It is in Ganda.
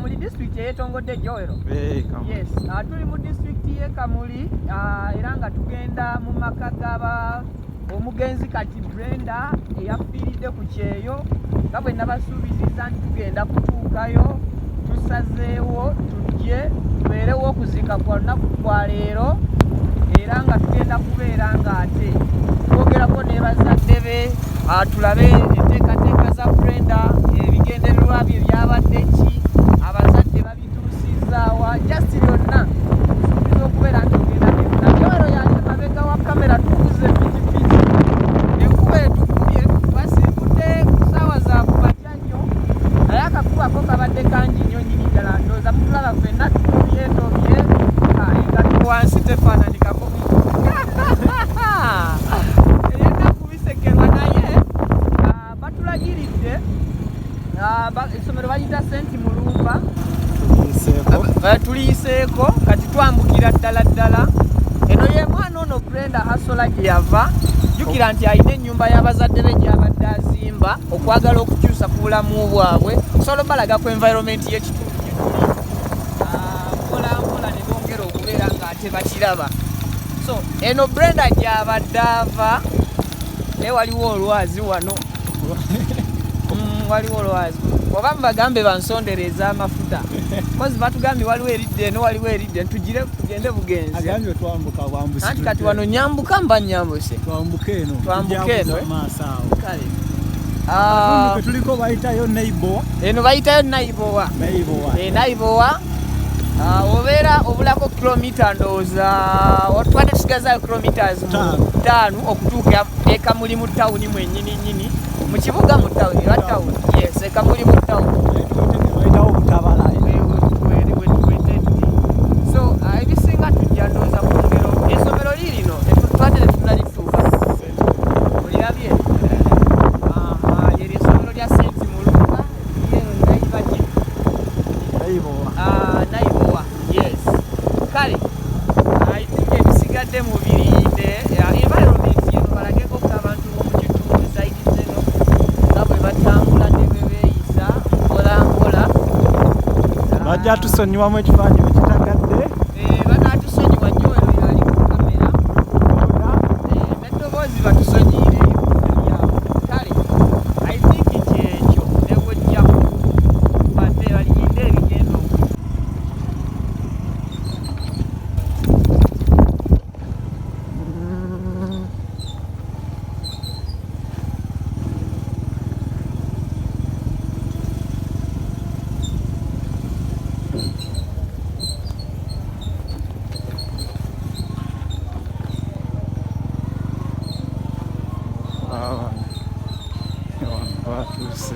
Kamuli disitulikiti eyetongodde Joel. Eh, yes, tuli mu disitulikiti y'e Kamuli, era nga tugenda mu maka g'aba omugenzi kati Brenda eyafiiridde ku kyeyo, nga bwe nabasuubizizza nti tugenda kutuukayo. Tusazeewo tujje tubeerewo okuziika kwa lunaku kwa leero, era nga tugenda kubeera ng'ate twogerako ne bazadde be, tulabe enteekateeka za Brenda, ebigendererwa bye byabadde ki, abazadde babituusizaawa, just byonna tusuubiza okubeera nti ogenda bifuna. Joel yali emabega wa kamera. Tuvuze pikipiki, enkuba etukubye, twasimbudde ku ssaawa za kumakya nnyo, naye akakubako kabadde kangi nnyo nnyini ddala. Ndowooza mutulaba ffenna tutobyetobye, engatto wansi tefaananikako, ebyennaku bisekerwa, naye batulagiridde essomero baliyita Senti Mulumba. Tuliyiseeko kati, twambukira ddala ddala. Eno ye mwana ono Brenda Hasola gye yava. Jjukira nti alina ennyumba y'abazadde be gy'abadde azimba okwagala okukyusa ku bulamu bwabwe. Osobola obalaga ku environment y'ekitundu gye tuli, mpola mpola ne bongera okubeera ng'ate bakiraba. So eno Brenda gy'abadde ava, naye waliwo olwazi wano. Waliwo olwazi, oba mubagambe bansondereza amafuta kozi batugambye waliwo eridde eno, waliwo eridde, tugire tugende bugenzi. Agambye twambuka bwambusi. Anti kati wano nyambuka mba nyambuse. Twambuke eno. Twambuke eno, eh? Maaso awo. Kale. Tuliko bayitayo Naibowa. Eno bayitayo Naibowa. Naibowa. E, Naibowa. Obeera obulako kilomita, ndowooza twate tusigazayo kilometers 5 okutuuka ekamuli mu tawuni mwennyini nnyini, mu kibuga, mu tawuni oba tawuni, yes, ekamuli mu tawuni. Bayitawo Butabala. So ebisinga tujja ndowooza kwongera essomero liirino twate tetunalituuka. Olirabye lyeryo essomero lya Senti Mulumba lyero Naibaki. Naibowa. Naibowa, yes. Kale I think ebisigadde mu birinde environment yeno, balageko ko abantu b'omu kitundu side zeno nga bwe batambula ne bwe beeyisa mpola mpola. Bajja tusonyiwamu ekifaananyi ekitagadde. Banatusonyiwa nnyo, ero yali ku kamera. N'eddoboozi batusonyiireyo. Kale I think kyekyo, ne bwojjako badde balinde ebigenda oku Wano batuuse.